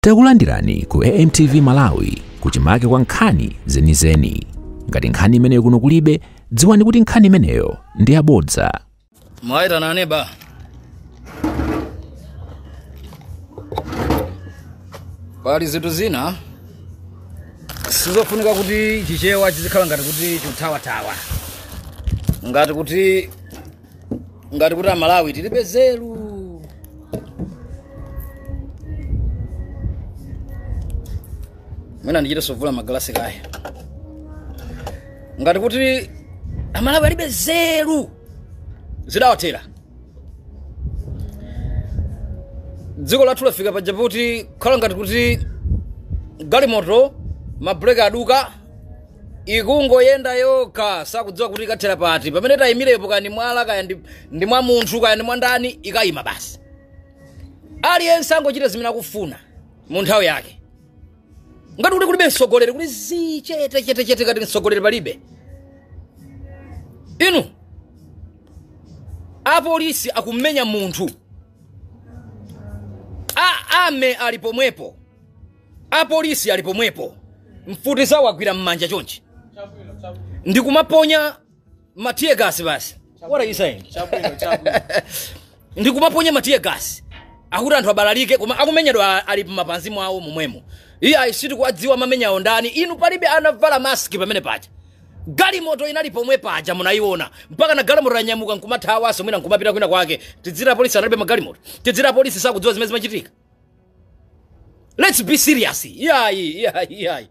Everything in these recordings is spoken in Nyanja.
Takulandirani ku AMTV Malawi kuchimake kwa nkhani zenizeni. Ngati nkhani imeneyo kuno kulibe, dziwani kuti nkhani imeneyo ndi yabodza. Mwaita nane ba. Pali zinthu zina sizofunika kuti chichewa chizikhala ngati kuti chikuthawathawa, ngati kuti Amalawi tilibe zeru. Mwina ndichite sovula magalasi kaya, ngati kuti Amalawi alibe zeru, zidawathera. Dziko lathu lafika paja kuti khala ngati kuti galimoto mabreki aduka, ikungoyenda yokha, sakudziwa kuti ikathera pati. Pamene tayimirepo, kaya ndi mwala, kaya ndi mwa munthu, kaya ndi mwa ndani, ikayima basi. Aliyense angochita zimene akufuna mu nthawi yake, ngati kuti kulibe mtsogoleri, kuti zichete chete chete, ngati mtsogoleri palibe. Inu, apolisi akumenya munthu, a ame ali pomwepo, apolisi ali pomwepo, mfuti zawo agwira mmanja chonchi ndikumaponya ma tear gas basi. What are you saying? Chabwino, chabwino. Ndikumaponya ma tear gas, akuti anthu abalalike, koma akumenyedwa ali m'mapanzi mwawo momwemo. Iye ayisiti kuwadziwa mamenyawo ndani. Inu, palibe anavala maski pamene paja. Galimoto inali pomwe paja, munayiona, mpaka na galimoto yanyamuka nkumathawaso, mwina nkumapita kwina kwake. Tidzira polisi analibe magalimoto? Tidzira polisi sakudziwa zimene zimachitika? Let's be serious. Iyayi, iyayi, iyayi,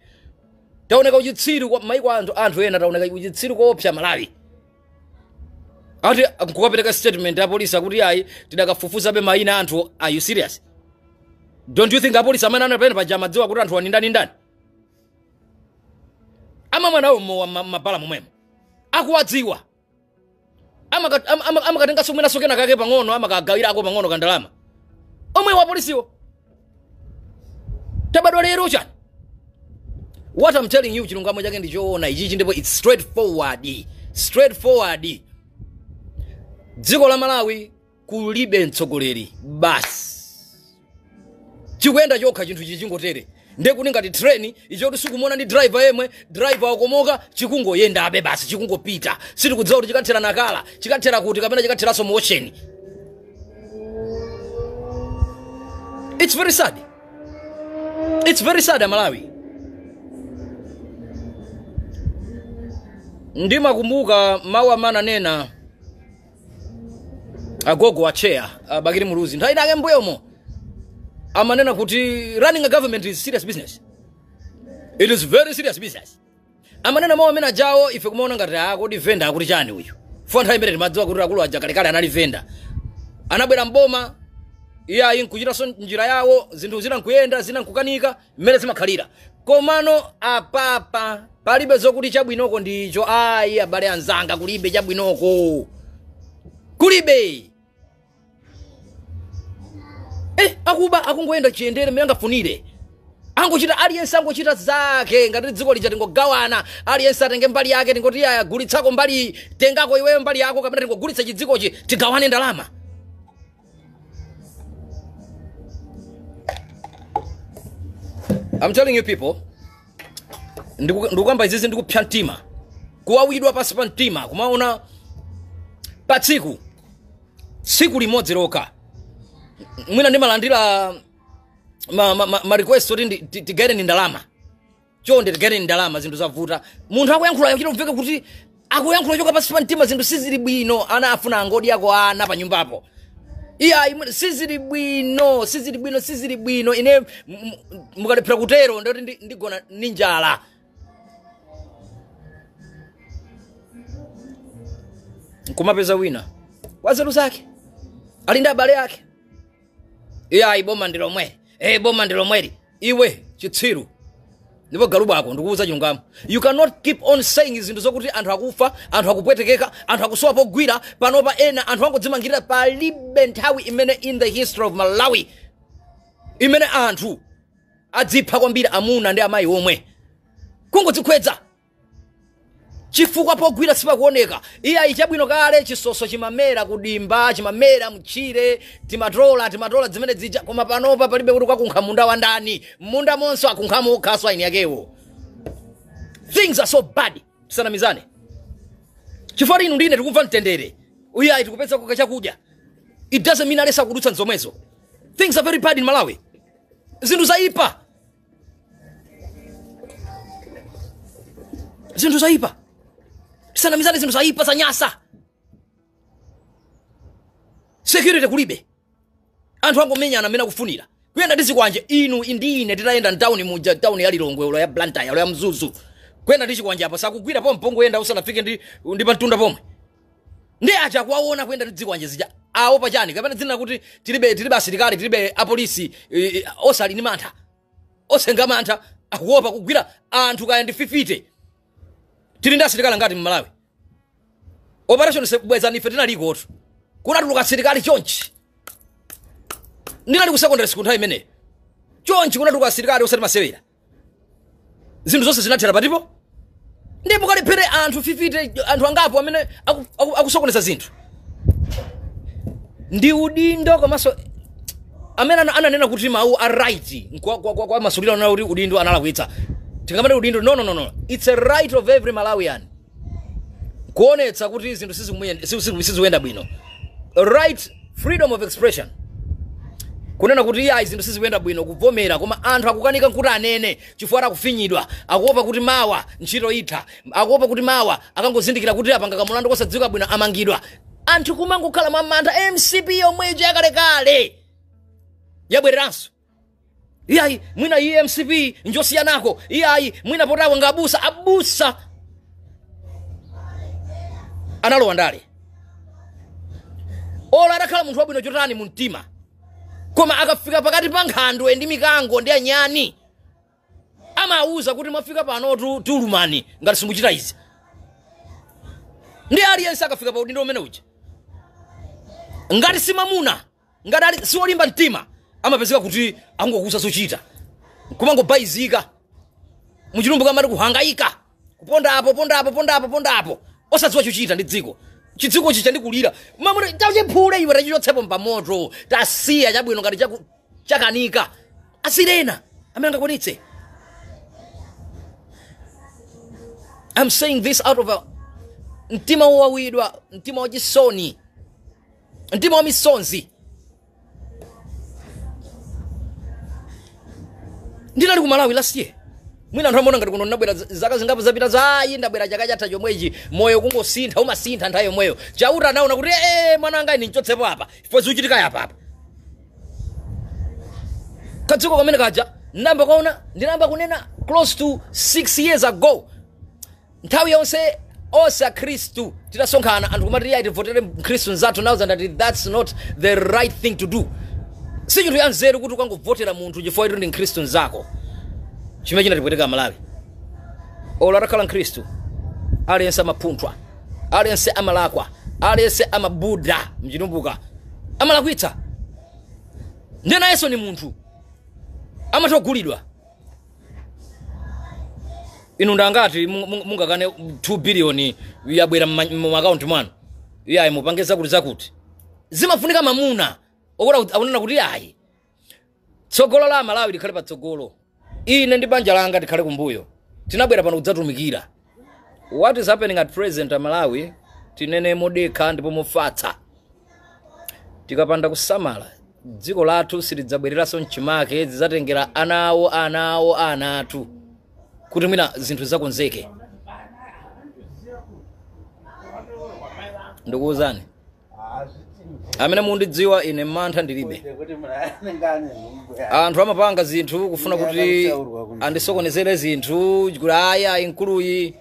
taoneka uchitsiru kwa maiko anthu ena, taoneka uchitsiru koopsa. Malawi ati nkukapereka statement ya polisi akuti ayi, tidakafufuzabe mayina anthu. Are you serious? Don't you think apolisi amene anapene paja amadziwa kuti anthu ani ndani ndani amamwa nawo mabala momwemo, akuwadziwa? Amakatenganso mwinaso kena kake pang'ono, amakagawirako pang'ono kandalama omwe wa polisiwo. Tabadwa lero chani? What I'm telling you, chilungamo chake ndichoona ichichi, ndipo it's straightforward, straightforward. Dziko la Malawi kulibe mtsogoleri basi, chikuyenda chokha chinthu ichi chingotere. Ndekuti ngati train ichoti sikumona ndi driver yemwe, driver wakomoka, chikungoyendabe basi, chikungopita. Sitikudziwa kuti chikathera Nakala, chikathera kuti, kapena chikatheranso mu ocean. It's very sad, it's very sad. Amalawi, ndimakumbuka mawu amene anena agogo wa chair Bakili Muluzi nthawi inake mbuyomo. Amanena kuti running a government is serious business, it is very serious business. Amanena mawu amene ajawo, ife kumaona ngati akodi venda, akuti chani uyu? Fo nthawi imene timadziwa kuti akulu aja kalekale anali venda, anabwera mboma, iye ayi nkuchitanso njira yawo, zinthu zina nkuyenda, zina nkukanika, mmene zimakhalira. Komano apapa palibe zokuti chabwinoko ndicho. Ayi, abale anzanga, kulibe chabwinoko, kulibe. Akuba akungoyenda chiyendere mmene angafunire, angochita, aliyense angochita zake, ngati dziko lija tingogawana, aliyense atenge mbali yake, tingoti aya gulitsako mbali, tengako iweyo mbali yako, kapena tingogulitsa chidzikochi tigawane ndalama. I'm telling you people, ndikukamba izizi ndikupsa mtima, kuwawidwa pasi pa mtima, kumaona pa tsiku, tsiku limodzi lokha mwina ndimalandira ma request kuti tigaire ndalama, chonde tigaire ndalama, zinthu zavuta. Munthu akuyankhula chito kumveka kuti akuyankhula choka pasi pa mtima, zinthu sizili bwino, ana afuna angodyako, ana pa nyumbapo. Iya, sizili bwino, sizili bwino, sizili bwino. Ine mukalephera kutero ndoti ndigona ndi njala. Nkumapeza wina wazeru zake ali ndi abale ake, iyayi, boma ndi lomwe, boma ndi lomweli. Iwe chitsiru ndipo galu bwako, ndikuwuza chilungamo. You cannot keep on saying zinthu zokuti anthu akufa, anthu akupwetekeka, anthu akusowa pogwira. Panopa ena anthu angodzimangirira. Palibe nthawi imene in the history of Malawi imene anthu adzipha kwambiri, amuna ndi amayi omwe, kungodzikhwedza. Chifukwa pogwira sipakuoneka. Iye chabwino kale chisoso chimamera kudimba, chimamera mchire, timatola zimene zija, koma panopa palibe kuti kwakunkha munda wa ndani. Munda monso akunkhamo okhaso aini yakewo. Things are so bad. Tisanamizane. Chifukwa inu ndine tikumva mtendere. Uyayi tikupeza kuka chakudya. It doesn't mean alesa kudutsa nzomwezo. Things are very bad in Malawi. Zinthu zaipa. Zinthu zaipa. Tisanamizane, zinthu zaipa zanyasa. Security kulibe. Anthu angomenyana amene akufunira. Kuyenda ndi zikwanje inu indine titayenda town muja, town ya Lilongwe, ulo ya Blantyre, ulo ya Mzuzu. Kuyenda ndi chikwanje apa sakugwira pomwe mpongo yenda usanafike ndi pantunda pomwe. Ndi acha kuwaona kuyenda ndi zikwanje zija. Awo pachani kapena dzina kuti tilibe asilikali, tilibe apolisi, osali ni mantha. Osenga mantha akuopa kugwira anthu kaya ndi 50. Tili ndi asilikali ngati m'Malawi. Operation bweza nife tinalikotu. Kunatuluka asilikali chonchi. Ndinali ku secondary school nthawi imeneyo. Chonchi kunatuluka asilikali osati masewera. Zinthu zonse zinathera patipo. Ndipo kalephere anthu 50, anthu angapo amene akusokoneza zinthu. Ndi udindo komanso amene ananena kuti mawu a right kwa masuliro anena kuti udindo analakwitsa. Tingamati udindo, no. It's a right of every Malawian. Kuonetsa kuti zinthu sizikuyenda bwino. Right, freedom of expression. Kunena kuti iyayi zinthu sizikuyenda bwino, kuvomera, koma anthu akukanika nkuti anene chifukwa akufinyidwa, akuopa kuti mawa ntchito itha, akuopa kuti mawa akangozindikira kuti apanga kamulandu kosadziwika bwino amangidwa. Anthu kumangokhala mwa mantha. MCP yomweyo yakalekale yabwereranso. Iyayi mwina iye MCP njosiyanako, iyayi mwina potawa nga abusa analowa ndale. Ola adakhala munthu wabwino chotani mu mtima, koma akafika pakati pa nkhandwe ndi mikango ndi anyani amawuza kuti mwafika pano tiulumani ngati simuchita izi. Ndi aliyense akafika pa udindo umene uja, ngati simamuna, ngati ali siwolimba mtima, amapezeka kuti angokusa zochita, kumangobayizika muchilumbu kamati kuhangaika, kuponda apo ponda apo ponda apo ponda apo, osadziwa chochita ndi dziko. Chidziko chicha ndikulira mamuna tachiphule iwe, tachichotsepo mpamoto, tasiya chabwino ngati chakanika asirena amene angakwanitse. I'm saying this out of a mtima wowawidwa, mtima wachisoni, mtima wa misonzi. Ndinali ku Malawi last year. Mwina anthu amaona ngati kuno ndinabwera zaka zingapo zapita, zayi ndabwera chaka chatha chomwechi. Moyo kungosintha, umasintha nthawi yomweyo. Chauta anaona kuti mwana wanga ine nchotsepo apa, chifukwa zikuchitika apa apa. Kadziko kamene kaja ndinayamba kuona, ndinayamba kunena close to 6 years ago. Nthawi yonse onse akhristu titasonkhana, anthu kumati iye tivotere mkhristu mzathu, nawuza ndati that's not the right thing to do. Si chinthu ya nzeru kuti ukangovotera munthu chifukwa ito ndi mkhristu mzako. Chimene chinatipweteka Malawi. Olo atakhala mkhristu, aliyense amapunthwa, aliyense amalakwa, aliyense amabuda mchitumbuka, amalakwitsa. Ndiye nayenso ni munthu, amatha kugulidwa. Inu ndangati mungakane 2 billion yabwera mu account mwanu, iyayi mupange zakuti zakuti. Zimafunika mamuna okuti akunena kuti ayi tsogolo la Malawi likhale patsogolo, ine ndi banja langa tikhale kumbuyo, tinabwera pano kudzatumikira. What is happening at present a Malawi, tinene modekha ndipo mofatsa, tikapanda kusamala dziko lathu silidzabwereranso mchimake, zidzatengera anawo anawo ana athu kuti mwina zinthu zakonzeke. Ndikuwuzani amene mundidziwa ine mantha ndilibe. Anthu amapanga zinthu kufuna kuti andisokonezere zinthu, kuti aya inkuluyi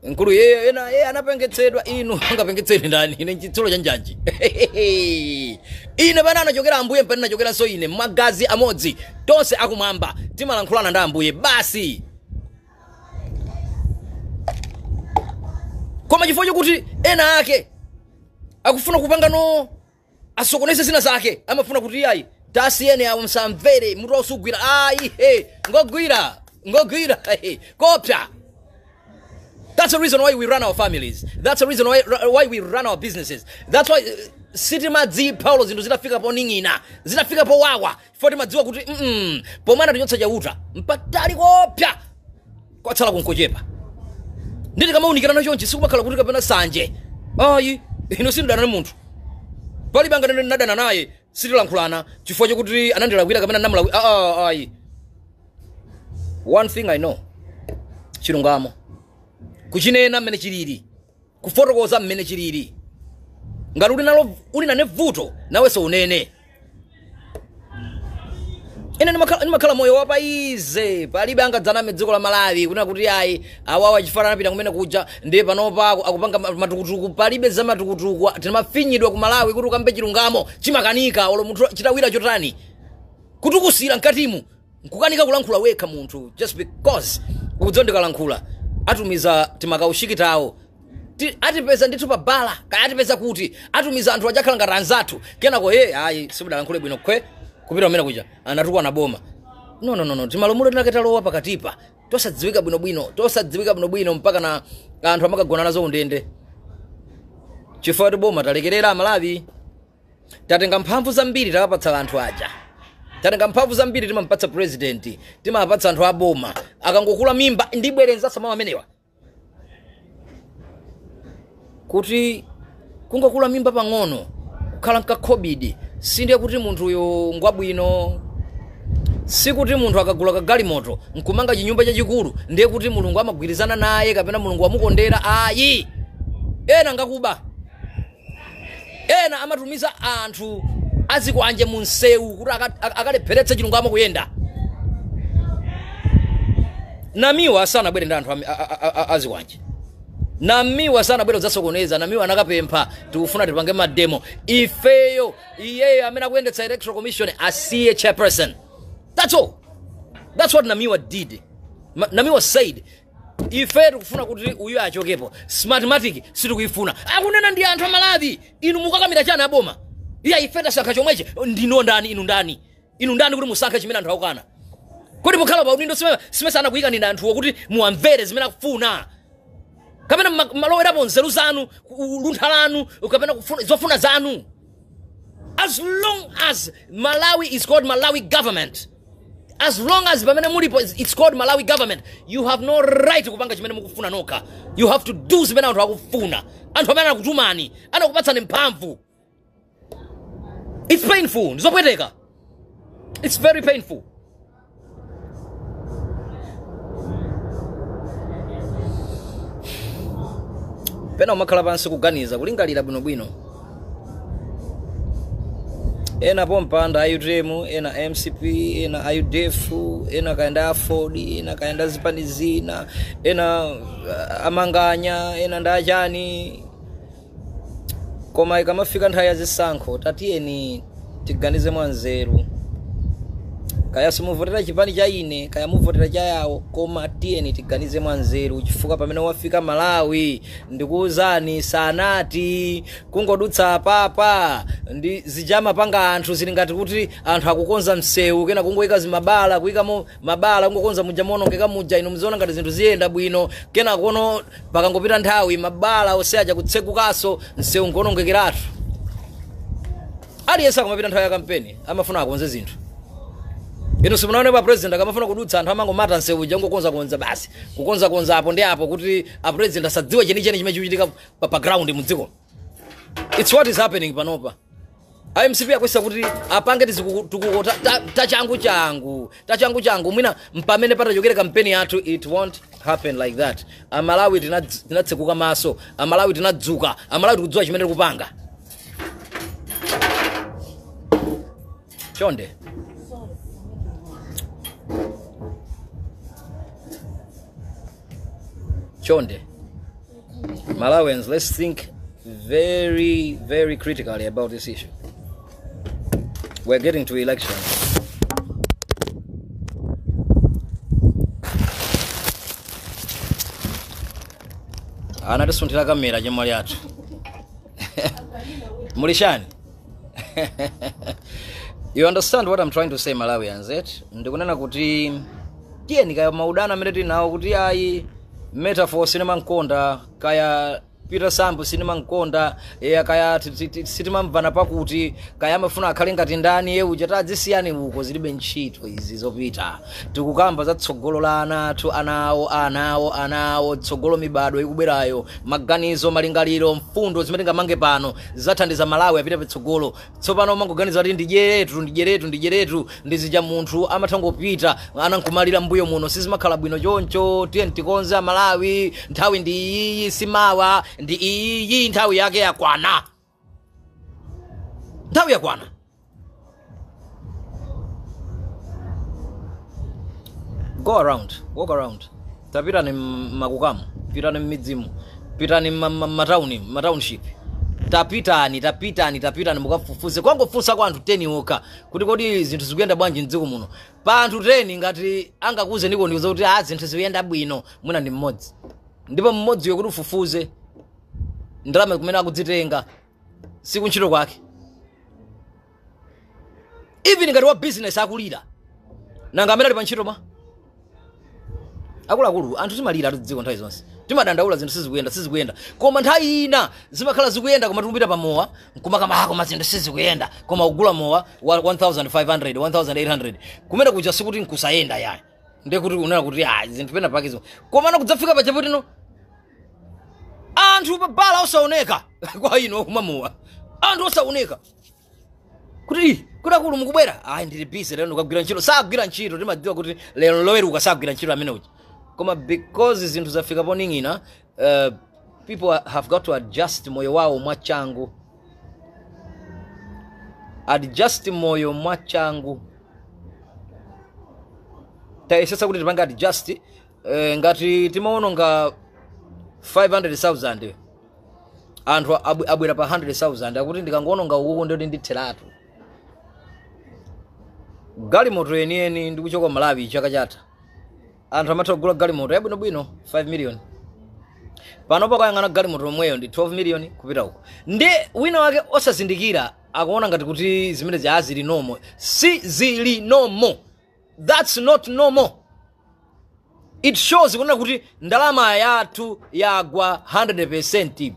nkulu yeye ena yeye anapengetsedwa. Inu angapengetseni ndani? Ine nchitsulo cha njanji. Ine pana anachokera Ambuye, mpana anachokeranso ine, magazi amodzi tonse akumwamba timalankhulana ndi Ambuye basi. Koma chifukwa chokuti ena ake akufuna kupanga no asokoneze zina zake, amafuna kuti ayi tasiyene awo msamvere mutu ausugwira, ayi he ngogwira ngogwira he kopsa. That's the reason why we run our families. That's the reason why we run our businesses. That's why sitimadzipha olo zinthu zitafika poning'ina, zitafika powawa, chifukwa timadziwa kuti pomwe anatichotsa Chauta mpatali kopsa kwatsala kunkochepa. Nditi kamaunikirana chonchi sikumakhala kuti kapena sanje. Ayi, ino sindidana ndi munthu. Palibe anganene ndinadana naye, sitilankhulana chifukwa chokuti anandilakwira kapena ndinamulakwira. Ayi. One thing I know, chilungamo kuchinena mmene chilili, kufotokoza mmene chilili. Ngati uli nane vuto, nawenso unene. Ine ndimakhala moyo wapaize, palibe angadzaname dziko la Malawi kunena kuti ayi awawa chifana anapita kumene kuja ndiye panopa akupanga matukutuku. Palibe za matukutuku, timafinyidwa ku Malawi kuti ukambe chilungamo chimakanika, olo munthu chitawira chotani kutukusira mkatimu nkukanika kulankhula wekha munthu just because ukudziwa ndikalankhula atumiza timakaushikitawo, atipeza ndithu pa bala, kaya atipeza kuti atumiza anthu ajakhala ngati anzathu, kenako ye ayi simudalankhule bwino kwe kupita kumene kuja anatukwana boma. No, no, no, no, timalamulo tinake talowa pakatipa tosadziwika bwinobwino, tosadziwika bwinobwino mpaka na anthu amakagona nazo undende chifukwa kuti boma talekerera Amalawi. Tatenga mphamvu zambiri takapatsa anthu aja, tatenga mphamvu zambiri timampatsa president, timapatsa anthu aboma akangokula mimba. Ndibwerezanso mawu amenewa kuti kungokula mimba pang'ono kukhala nkakhobidi sindiye kuti munthuyo ngwabwino. Sikuti munthu akagula kagalimoto nkumanga chinyumba chachikulu ndiye kuti Mulungu amagwirizana naye kapena Mulungu amukondera. Ayi, ena ngakuba, ena amatumiza anthu azikwanje mu msewu kuti akalepheretse chilungamo kuyenda. Namiwa sanabwere ndi anthu azikwanje, Namiwa sanabwere kudzasokoneza. Namiwa anakapempha tikufuna tipange mademo ifeyo, iyeyo amene akuyendetsa Electoral Commission asiye chairperson. That's all. That's what Namiwa did. Namiwa said ife tikufuna kuti uyu achokepo, Smartmatic sitikuyifuna. Akunena ndi anthu amalawi, inu mukakamira chani aboma? Iya ife tasankha chomwechi. Ndino ndani inu? Ndani inu? Ndani kuti musankhe chimene anthu akukana? Kodi mukhala pa udindo simene anakuyikani ndi anthuwo kuti muwamvere zimene akufuna, kapena malowerapo nzeru zanu, luntha lanu, kapena zofuna zanu? As long as Malawi is called Malawi Government, as long as pamene mulipo it's called Malawi Government, you have no right kupanga chimene mukufuna nokha. You have to do zimene anthu akufuna, anthu amene anakutumani, anakupatsani mphamvu. It's painful, ndizopweteka, it's very painful. Pena umakhala pansi kuganiza, kulingalira bwinobwino. Ena pompanda a UTM, ena MCP, ena a UDF, ena kaenda AFORD, ena kaenda zipani zina, ena amanganya, ena ndachani. Koma ikamafika nthawi ya zisankho, tatiyeni tiganize mwanzeru. Kaya simuvotera chipani cha ine, kaya muvotera cha yawo, koma tiyeni tiganize mwanzeru, chifukwa pamene wafika Malawi, ndikuwuzani, sanati kungodutsa papa ndi zijamapanga anthu zili ngati kuti anthu akukonza msewu, kena kungoyika zimabala, kuyikamo mabala, kungokonza muja monongeka muja, inu muziona ngati zinthu ziyenda bwino. Kena kono pakangopita nthawi mabala onse aja kutsekukaso, msewu nkuonongekeratu. Aliyense akamapita nthawi ya kampeni amafuna akonze zinthu. Inu simunaone pa president akamafuna kudutsa, anthu amangomata msewu uja, kungokonzakonza basi, kukonzakonza apo ndi apo kuti a president asadziwe chenicheni chimene chikuchitika pa ground mudziko. It's what is happening panopa. IMCP akwesa kuti apange tizitukuko tachangu changu tachangu changu, mwina mpamene patachokera kampeni yathu. It won't happen like that. Amalawi tinatsekuka maso, Amalawi tinadzuka, Amalawi tikudziwa chimene tikupanga. Chonde, chonde Malawians, let's think very, very critically about this issue. We're getting to elections. Anatisunthira kamera chemwali athu. Mulishani? You understand what I'm trying to say, Malawians, eh? Ndikunena kuti tiyeni, kaya maudana amene tili nawo kuti ayi Metaphor sinimankonda, kaya Peter Sambo sinimankonda, kaya sitimamvana pakuti, kaya amafuna akhale ngati ndani ye uja, tadzisiyani uko, zilibe ntchito izi zopita. Tikukamba za tsogolo la ana athu, anawo, anawo, anawo, tsogolo mibado ikubwerayo, maganizo, malingaliro, mfundo zimene tingamange pano zathandiza Malawi apite patsogolo. Tsopano umangoganiza kuti ndidyeretu, ndidyeretu, ndidyeretu, ndizija munthu amatha ngopita anankumalira mbuyo muno, sizimakhala bwino choncho. Tiye tikonze Amalawi, nthawi ndi iyiyi, simawa, ndi iyiyi, nthawi yake yakwana, nthawi yakwana. Go around, walk around, tapitani mmakukamu, pitani mmidzimu, pitani matauni, matownship, tapitani, tapitani, tapitani, mukafufuze. Kwangofunsa kwa anthu 10 okha kuti kodi zinthu zikuyenda bwanji mdziko muno, pa anthu 10 ngati angakuze ndiko ndikuza kuti zinthu zikuyenda bwino, mwina ndi mmodzi, ndipo mmodziyo kuti ufufuze ndalama kumene akudzitenga sikuntchito kwake. Even ngati wa business akulira, nanga amene ali pa ntchito ma akuluakulu. Anthu timalira ati dziko nthawi zonse timadandaula zinthu sizikuyenda, sizikuyenda, koma nthawi ina zimakhala zikuyenda, koma tikupita pa mowa nkumakamba, koma zinthu sizikuyenda, koma kugula mowa wa 1500, 1800 kumene kuja sikuti nkusayenda yayi, ndiye kuti unena kuti zinthu pena pakizo, koma kudzafika pa chaputino anthu pabala osaoneka kwa ino okumamowa, anthu osaoneka kuti kuti akulu mukubwera, ayi ndili busy lero ndikagwira ntchito. Sagwira ntchito, timadziwa kuti lero loweruka sagwira ntchito amene uja, koma because zinthu zafika poning'ina, people have got to adjust moyo wawo mwachangu, adjust moyo mwachangu. Tayesesa kuti tipange adjust, ngati timaononga 500,000, anthu abwera pa 100,000, akuti ndikangoononga ukuku ndoti nditheratu. Galimoto yeniyeni ndikuchoka Malawi chaka chatha, anthu amatha kugula galimoto yabwinobwino 5 million, pano pakayang'ana galimoto yomweyo ndi 12 million kupita uko. Ndi wina wake osazindikira akuona ngati kuti zimene zili normal. Si zili normal, that's not normal. It shows kunena kuti ndalama yathu yagwa 100%.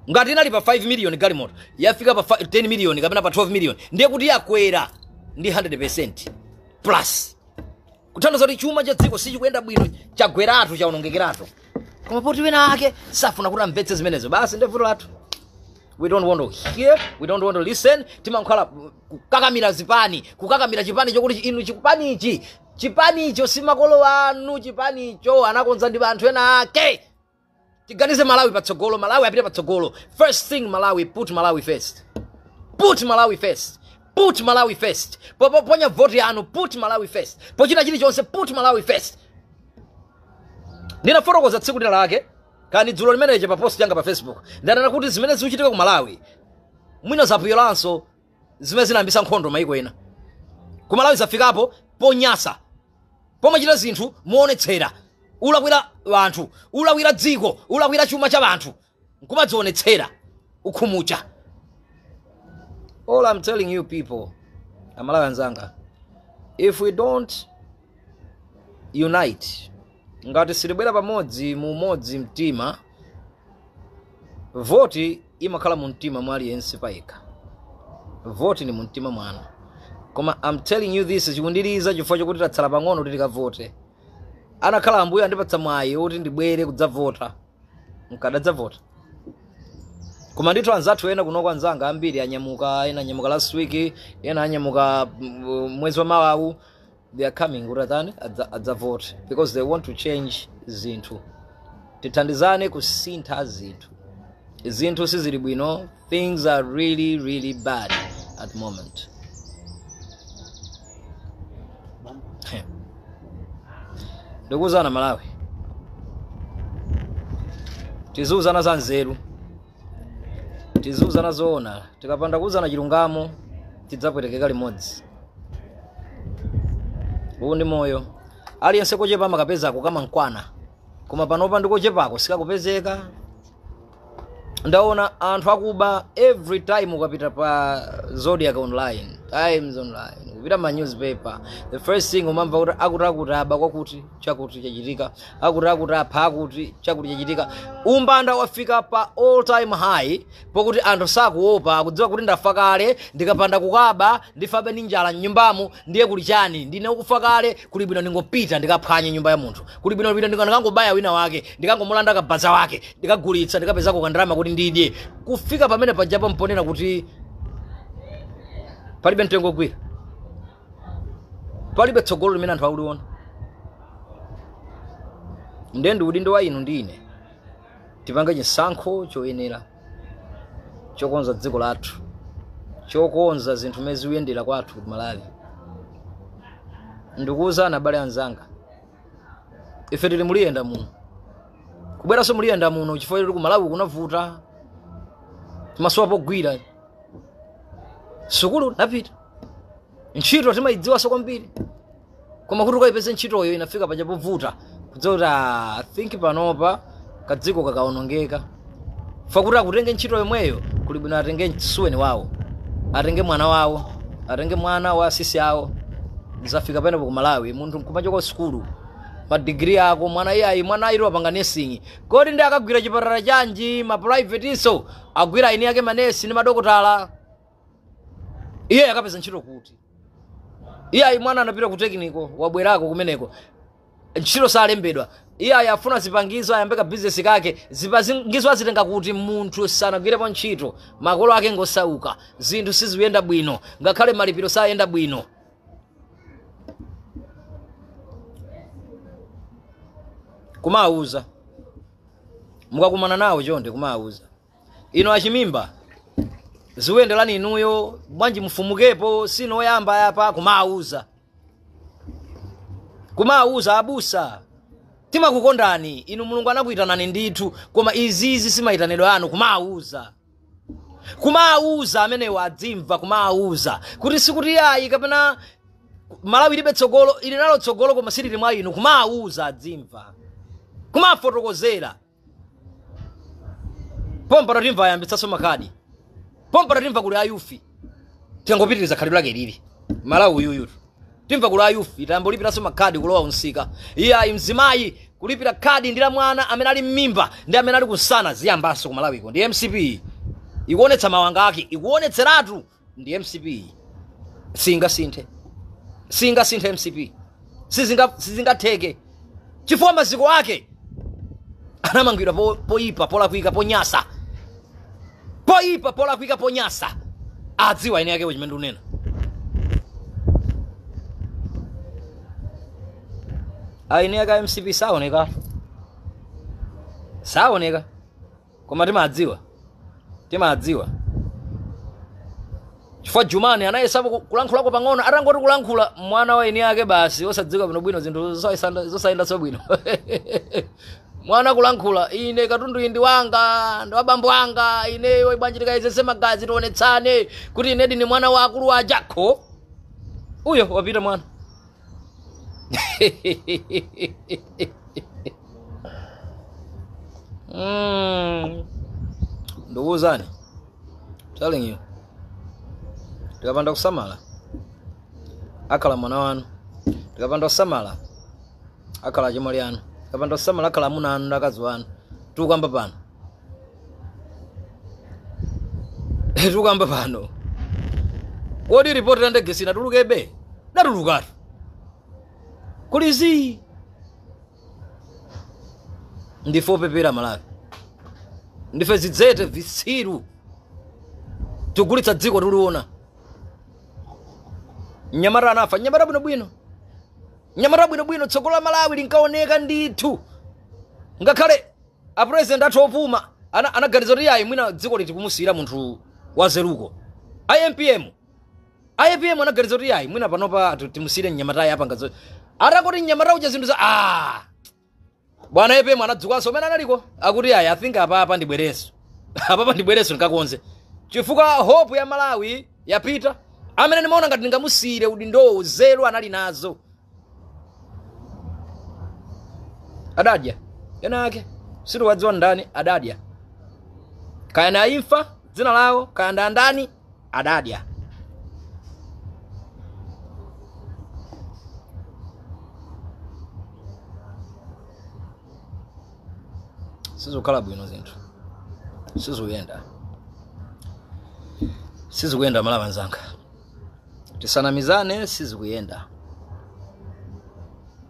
Ngati inali pa 5 million galimoto yafika pa 10 million kapena pa 12 million, ndiye kuti yakwera ndi 100% plus, kuthandiza kuti chuma cha dziko sichikuyenda bwino, chagweratu, chaonongekeratu. Koma poti wina ake safuna kuti amvetse zimenezo, basi ndi vuto lathu. We don't want to hear, we don't want to listen. Timankhala kukakamira zipani, kukakamira chipani chokuti inu chipanichi, chipanicho si makolo anu, chipanicho anakonza ndi anthu ena ake. Tiganize Malawi patsogolo, Malawi apite patsogolo. First thing, Malawi, put Malawi first, put Malawi first, put Malawi first. Poponya voti yanu, put Malawi first. Pochita chilichonse, put Malawi first. Ndinafotokoza tsiku lina lake kani dzulo limeneje pa post yanga pa Facebook, ndanena kuti zimene zikuchitika ku Malawi mwina zapuyolanso zimene zinayambisa nkhondo maiko ena. Ku Malawi zafikapo ponyasa, pomachita zinthu moonetsera, ulakwira anthu, ulakwira dziko, ulakwira chuma cha anthu, nkumadzionetsera ukhumucha. All I'm telling you people, Amalawi anzanga, if we don't unite, ngati silibwera pamodzi mu umodzi mtima, voti imakhala mu mtima mwa aliyense payekha, voti ni mu mtima mwanu. Koma I'm telling you this, chikundiriza chifukwa chokuti tatsala pang'ono kuti tikavote. Anakhala ambuye andipatsa mwayi woti ndibwere kudzavota, nkadadzavota. Koma ndithu anzathu ena kunoko, anzanga ambiri anyamuka, ena anyamuka last week, ena anyamuka mwezi wa mawawu. They are coming kuti atani, adzavote because they want to change zinthu. Tithandizane kusintha zinthu, zinthu sizili bwino, things are really really bad at the moment. Ndikuwuzana Malawi, tiziwuzana za nzeru, tiziwuzana zoona. Tikapanda kuwuzana chilungamo tidzapwetekeka limodzi. Uwu ndi moyo, aliyense kochepa amakapezako kamankwana, koma panopa ndikochepako sikakupezeka. Ndaona anthu akuba every time ukapita pa Zodiac Online, Times Online, Kupita ma newspaper, the first thing umamva kuti akuti akuti aba kwakuti chakuti chachitika, akuti akuti apha akuti chakuti chachitika. Umbanda wafika pa all time high pokuti anthu sakuopa, akudziwa kuti ndafa kale, ndikapanda kukaba ndifabe ndi njala mnyumbamo, ndiye kuli chani? Ndine ukufa kale, kuli bwino ndingopita ndikaphwanye nyumba ya munthu, kuli bwino pita ndikangobaya wina wake, ndikangomulanda kabaza wake, ndikagulitsa, ndikapezako kandalama kuti ndidye. Kufika pamene pajapo mponena kuti palibe mtengo gwira, palibe tsogolo limene anthu akuliona. Ndiye ndi udindo wa inu ndi ine tipange chisankho choyenera chokonza dziko lathu, chokonza zinthu zimene zikuyendera kwathu ku Malawi. Ndikuwuzani abale anzanga, ife tili muliyenda muno, kubweranso muliyenda muno chifukwa tili ku Malawi kunavuta, timasowa pogwira, sukulu napita, ntchito timayidziwanso kwambiri, koma kuti ukayipeze ntchitoyo inafika paja povuta. Kudziwa kuti I think panopa kadziko kakaonongeka, fakuti akutenge ntchito yomweyo, kuli bwino atenge msuweni wawo, atenge mwana wawo, atenge mwana wa asisi awo. Zafika penepo ku Malawi, munthu nkumachoka sukulu, madigiri ako, mwana iyayi, mwana ayiro apanga nursing, kodi ndi akagwira chipatala chanji? Ma private iso agwira eni ake manesi ndi madokotala, iye akapeza ntchito kuti? Iyayi, mwana anapita ku technical, wabwerako kumeneko, ntchito salembedwa. Iyayi, afuna zipangizo ayambe ka business kake, zipangizo azitenga kuti? Munthu sanagwirepo ntchito, makolo ake ngosauka, zinthu sizikuyenda bwino, ngakhale malipiro sayenda bwino. Kumawuza mukakumana nawo chonde, kumawuza ino achimimba zikuyenderani inuyo bwanji, mufumukepo, sinoyamba yapa. Kumawuza, kumawuza abusa, timakukondani inu, Mulungu anakuyitanani ndithu, koma izizi simayitanidwe anu. Kumawuza, kumawuza amenewo adzimva, kumawuza kuti sikuti yayi kapena Malawi ilibe tsogolo, ili nalo tsogolo, koma silili mwa inu. Kumawuza adzimva, kumafotokozera. Pompano timva ayambitsanso makadi, pompano timva kuli a youth. Tingopitiriza khalidwe lake lili Malawi uyuyutu, timva kuli a youth tayamba makhadi kulowa unsika. Iyayi, mzimayi kulipira khadi ndi la mwana amene ali mmimba ndi amene ali kusana, ziyambanso ku Malawiko. Ndi MCP ikuonetsa mawanga ake, ikuonetseratu ndi MCP. Singasinthe, singasinthe MCP, sizingatheke chifukwa maziko ake anamangidwa poyipa, polakwika, ponyasa, poyipa, polakwika, ponyasa. Adziwa ene akewo chimene ndikunena. Aine ake MCP saoneka, saoneka, koma timadziwa, timadziwa chifukwa Jumani anayesapo kulankhulako pang'ono. Atangoti kulankhula mwana wa eni ake basi, osadziwika bwinobwino, zinthu zosayenda so bwino. Mwana kulankhula, "Ine katundu iyi ndi wanga, ndi wa bambo anga ineyo, bwanji tikayezese magazi tionetsane kuti inedi ni mwana wa akulu ajakho?" Uyo wapita mwana. Ndikuwuzani, telling you, tikapanda kusamala akhala mwana wanu, tikapanda kusamala akhala achimwali anu, tikapanda kusamala akhala amuna anu ndi akazi wanu. Tikukamba pano, tikukamba pano, kodi ripoti la ndege sinatulukebe? Datulukatu, kulizi ndife opepera Malawi, ndife zidzete, visiru, tigulitsa dziko tiliona. Mnyamata anafa, mnyamata bwinobwino, mnyamata bwinobwino, tsogolo la Malawi linkaoneka ndithu. Ngakhale apresident athu opuma anaganiza kuti yayi, mwina dziko liti kumusiyira munthu wazeruko. IMPM, IPM anaganiza kuti yayi, mwina panopa timusiyire mnyamatayi apanga atangoti mnyamata uja zinthu za bwana APM anadzukanso umene analiko, akuti ayi, I think apapa ndibwerenso, apapa ndibwerenso ndikakonze, chifukwa hope ya Malawi yapita. Amene ndimaona ngati ndingamusiyire udindowo, zeru anali nazo, adadya ena ake, sitiwadziwa ndani adadya, kaya na imfa dzina lawo, kaya ndi andani adadya. Sizikukhala bwino zinthu, sizikuyenda, sizikuyenda. Malawi anzanga, tisanamizane, sizikuyenda.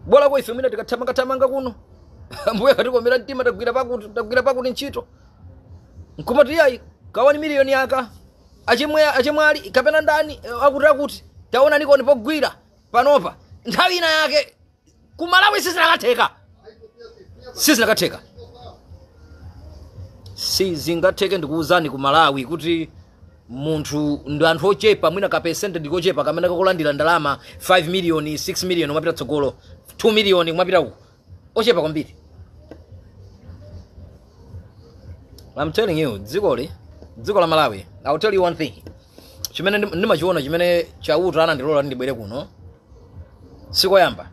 Bola kwa ife mwina tikathamangathamanga kuno, Ambuye akatikomera mtima, tagwira pakuti, tagwira pakuti ntchito, nkumati iyayi, kawani miliyoni aka achimwe achimwali kapena ndani, akuti akuti taona nikoni pogwira panopa nthawi ina yake. Kumalawi sizinakatheka, sizinakatheka, sizingatheke. Ndikuwuzani, ku Malawi kuti munthu ndi anthu ochepa, mwina ka percent ndikochepa kamene kakulandira ndalama 5 million, 6 million kumapita tsogolo, 2 million kumapita uku, ochepa kwambiri. I'm telling you, dzikoli, dziko la Malawi, I'll tell you one thing chimene ndimachiona, chimene Chauta anandilola ndibwere kuno sikoyamba,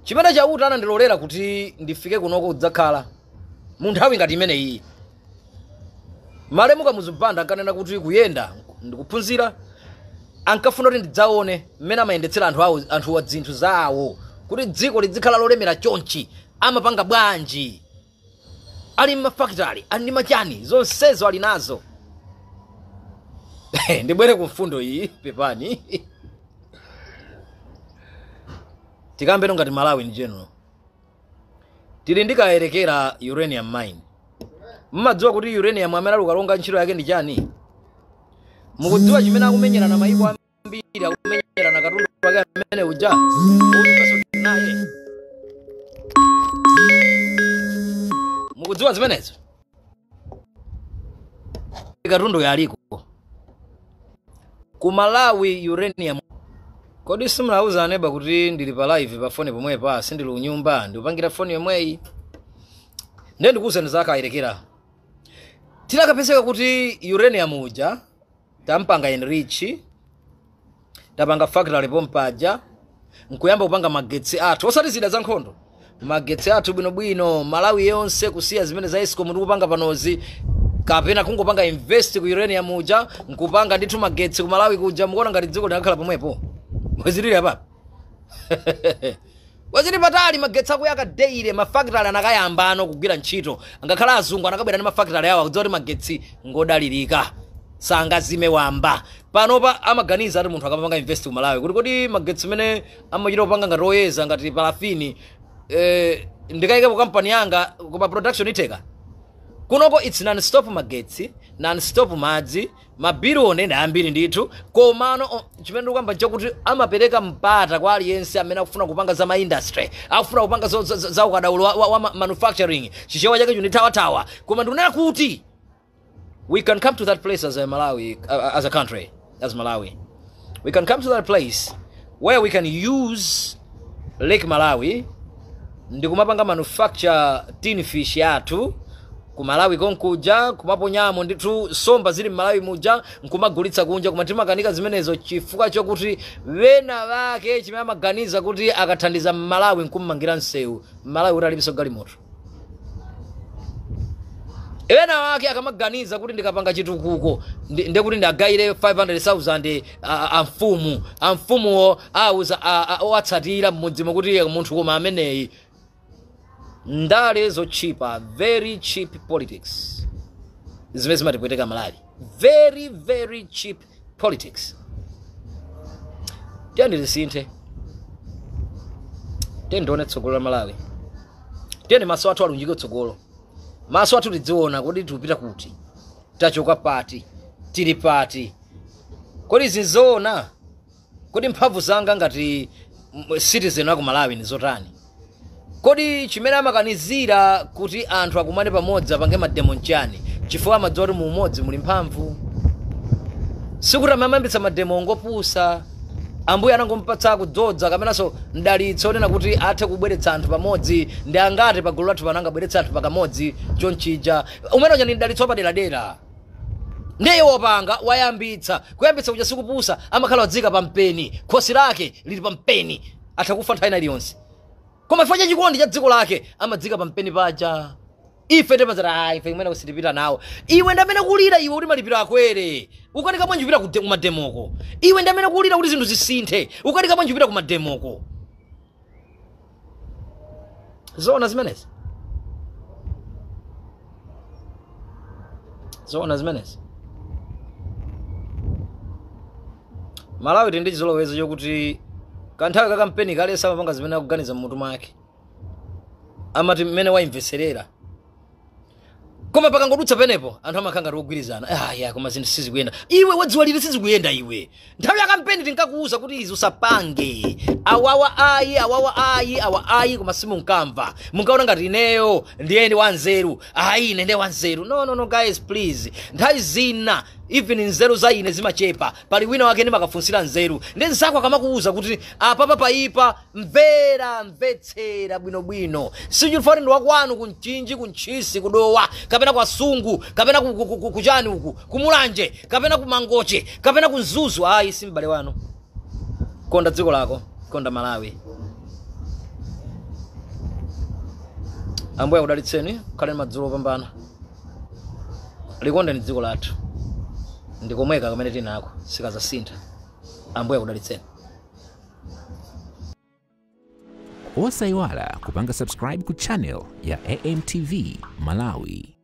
chimene Chauta anandilolera kuti ndifike kunoko kudzakhala mu nthawi ngati imene iyi. Malemu Kamuzu Banda ankanena kuti kuyenda ndikuphunzira. Ankafuna kuti ndidzaone mmene amayendetsera anthu awo, anthu wa zinthu zawo, kuti dziko lizikhala lolemera chonchi amapanga bwanji. Ali mmafakitali, ali ndi machani, zonsezo ali nazo. Ndibwere ku mfundo iyi, pepani. Tikambeno ngati Malawi in general, tili ndi Kayelekera uranium mine. Mmadziwa kuti uranium amene ali ukalonga ntchito yake ndi chani? Mukudziwa chimene akumenyerana mayiko ambiri, akumenyerana katundu wake amene uja ulipenso naye? Mukudziwa zimenezo? Katundu yaliko ku Malawi, uranium. Kodi simunauza aneba kuti ndili pa live pa foni pomwepa? Sindili unyumba, ndikupangira foni yomweyi. Ndiye ndikuwuzani za Kayelekera. Tinakapezeka kuti uranium uja tampanga enrich, tapanga factory pompaja, nkuyamba kupanga magetsi athu, osati zida za nkhondo, magetsi athu bwinobwino Malawi yonse, kusiya zimene za ESCOM ndikupanga panozi, kapena kungopanga invest ku uranium uja nkupanga ndithu magetsi ku Malawi kuja, mukuona ngati dziko linakhala pomwepo mwezi lili apapa? Wazili patali. Magetsi akuyaka daily, mafakitali anakayamba ano kugwira ntchito. Angakhala azungu anakabwera ndi mafakitali awo akudziwa kuti magetsi ngodalirika, sangazime wamba. Panopa amaganiza ati munthu akamapanga invest ku Malawi kuti kodi magetsi mene amachita kupanga ngati oyeza ngati parafini, ndikayikepo kampani yanga koma production itheka kunoko? It's non stop magetsi, non stop madzi, mabilioni ena ambiri ndithu. Komano chimene ndikuyamba nchakuti amapereka mpata kwa aliyense amene akufuna kupanga za ma industry, akufuna kupanga za ukadaulo wa manufacturing. Chichewa chake chundithawathawa, koma ndikunena kuti we can come to that place as a Malawi, as a country, as Malawi. We can come to that place where we can use Lake Malawi ndikumapanga manufacture tin fish yathu ku Malawi konkuja, kumaponyamo ndithu somba zili mmalawi muja nkumagulitsa kunja. Koma timakanika zimenezo chifukwa chokuti wena wake chimene amaganiza kuti akathandiza Mmalawi nkummangira msewu, Mmalawi kuti alibenso galimoto. Ena wake akamaganiza kuti ndikapanga chitukuko ndekuti ndagayire 500,000 amfumu, amfumuwo auza owatsatira mmudzimo kuti munthu koma ameneyi. Ndale zochipa, very cheap politics, zimene zimatipweteka Malawi, very very cheap politics. Tiyeni tisinthe, tiyeni tione tsogolo la Malawi, tiyeni maso athu alunjike tsogolo, maso athu tidziona kodi tikupita kuti, tachoka pati, tili pati, kodi zinzoona, kodi mphamvu zanga ngati citizen wa ku Malawi ni zotani? Kodi chimene amakanizira kuti anthu akumane pamodzi apange ma demo nchani? Chifukwa amadziwa kuti mu umodzi muli mphamvu. Sikuti amayambitsa ma demo ngopusa. Ambuye anangompatsa kudzodza kamenanso mdalitso onena kuti athe kubweretsa anthu pamodzi. Ndi angati pa gulu lathu pano angabweretse anthu pakamodzi chonchija? Umene uja ndi mdalitso wapaderadera. Ndiye wopanga wayambitsa, kuyambitsa kuja sikupusa. Amakhala wadzika pa mpeni, khosi lake lili pa mpeni, atha kufa nthawi ina iliyonse, koma chifukwa cha chikondi cha dziko lake amadzika pa mpeni paja. Ife timazati, "Ah, ife kumene kusitipita nawo." Iwe ndamene kulira iwe kuti malipiro akwere, ukanika bwanji kupita kuma demo ko? Iwe ndamene kulira kuti zinthu zisinthe, ukanika bwanji kupita kuma demo ko? Zoona zimenezi? Zoona zimenezi. Malawi tindi chizolowezi chokuti kanthawi ka kampeni kale samapanga zimene akuganiza mmutu mwake, amati mmene waimveserera. Koma pakangodutsa penepo anthu amakhala ngati ogwirizana. Ah, ya, koma zinthu sizikuyenda. Iwe wadziwa liti sizikuyenda iwe? Nthawi ya kampeni tinkakuwuza kuti izi usapange, awawa ayi, awawa ayi, awa ayi, koma simunkamva. Munkaona ngati ineyo ndiye ndi wanzeru. Ayi, ine ndiye wanzeru. No, no, no, guys, please. Nthawi zina even nzeru za ine zimachepa. Pali wina wake ndimakafunsira nzeru. Ndi nzako akamakuwuza kuti apapa paipa, mvera, mvetsera bwinobwino. Sichifukwa ndi wakwanu kunchinji, kuntchisi, kudowa, kapena kwa Sungu, kapena kuchani uku, kumulanje, kapena kumangoche, kapena kunzuzu. Ayi, si m'bale wanu. Konda dziko lako, konda Malawi. Ambuye akudalitseni, khalani madzulo opambana. Likondeni dziko lathu, ndikomweka kamene tinako, sikazasintha. Ambuye akudalitseni. Osayiwala kupanga subscribe ku channel ya AMTV Malawi.